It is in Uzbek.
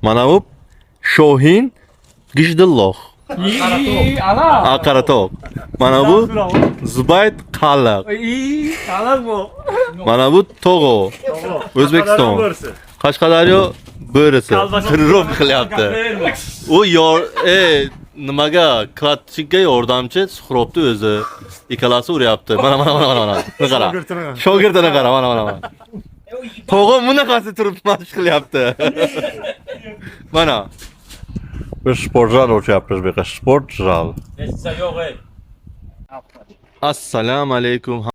Mana bu Shohin Gijdilloh. Ana. Qoratog'. Mana bu Zubayt Qalliq. Qalaq bu. Mana bu To'g'o. O'zbekiston. Qashqadaryo bo'risi. Trenirovka qilyapti. U yor nimaga kladchikka yordamchi Suhrobni o'zi. Ikkalasi uryapti. Mana mana mana mana mana. Buni qara. Shogirdini qara, mana mana mana. To'g'o bunaqasi turib mashq qilyapti. Mana. Biz sport zal o'tyapmiz bu yerga, sport zal. Yo'q ey. Assalomu alaykum.